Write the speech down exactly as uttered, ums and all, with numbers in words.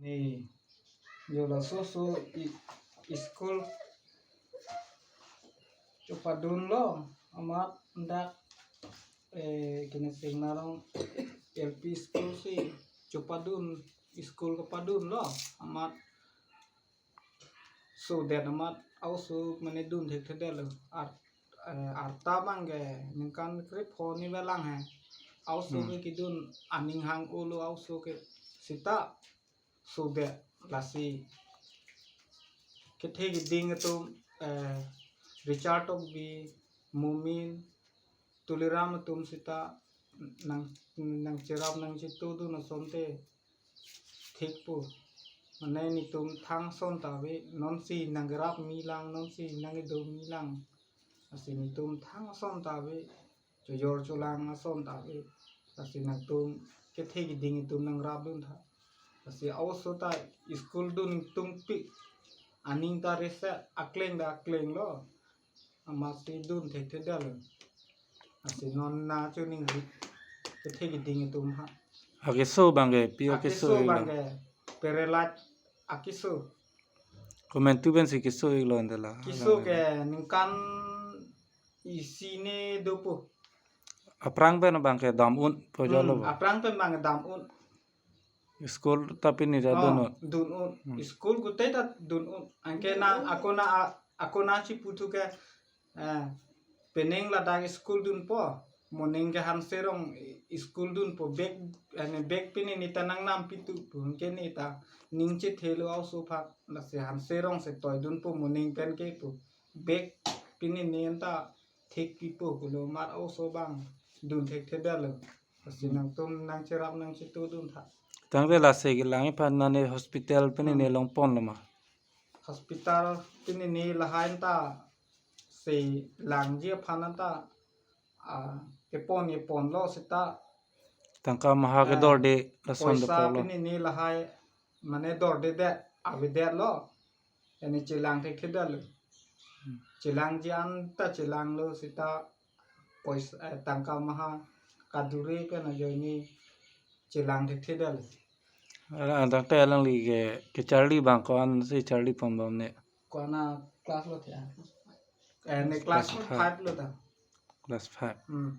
Eh, yo laso so i, school chopadunlo amat dak, eh, kene sing narong L P school si chopadun, school kepadunlo amat sudet amat aoso mane dun thekthedetlo. Ar, eh, arta abangke ningkan krepho ni velang he. Aoso Hmm. ke kedun aning hang-olo aoso ke sita sudet lasi kethe keding atum, eh, Richard Tokbi, Mumin, Tuliram atum sita nang, nangcherap nangchetudun asonte thikpo. Mane netum thang ason ta ave, nonsi nangrap milang, nonsi nangkedo milang. Lasi netum thang ason ta ave, chojor cholang ason ta ave. Lasi nangtum kethe keding atum nangrapdun tha. Lasi aoso ta school dun tungpik. Aning ta reset, akleng ta aklenglo. Amatsi dun thekthedetlo. Lasi non na chuning ri kethe keding atum ha. Akeso abangke, pi akeso Akeso iklo? Abangke perelat akeso. Komantu pensi keso iklo ante la? Keso ke ningkan isi ne dopo. Aphrang pen abangke dam un po Hmm, jalo ba? Aphrang pen abangke dam un. School ta pini ta Oh, dun un. Dun un. Hmm. School gutei ta dun un. Anke na ako na a-, ako na chiputhu ke, eh, pening ladak school dunpo. Moning ke Hanserong school dunpo. Bag, ane bag pini ne ta nangnam pitu pu. Anke ne ta ning chethelo aoso aphan. Lasi Hanserong si toidunpo moning pen ke pu. Bag pini ne ta thik pipo pulo amat aoso abang dun thekthedetlo. Lasi Hmm. nangtum nangcherap nangchetudun tha. Tangte lasi kelang aphan nane hospital pini Hmm. ne longponlo ma? Hospital pini ne lahai ta si langji aphan ta, ah, epon eponlo sita. Tangka maha ke Ah, dorde lason poisa dopolo. Pini ne lahai mane dordedet, avedetlo. Ene chelang thekthedetlo. Hmm. Chelangji anta chelanglo sita poisa, eh, tangka maha kadure pen ajoine chelang thekthedetlo. Ala, tangte alangli ke, kecharli abang ko-ansi charlipon bomne? Ko-an a class lo thia. Eh, ne class Class five. Five lo ta. Class five. Hmm.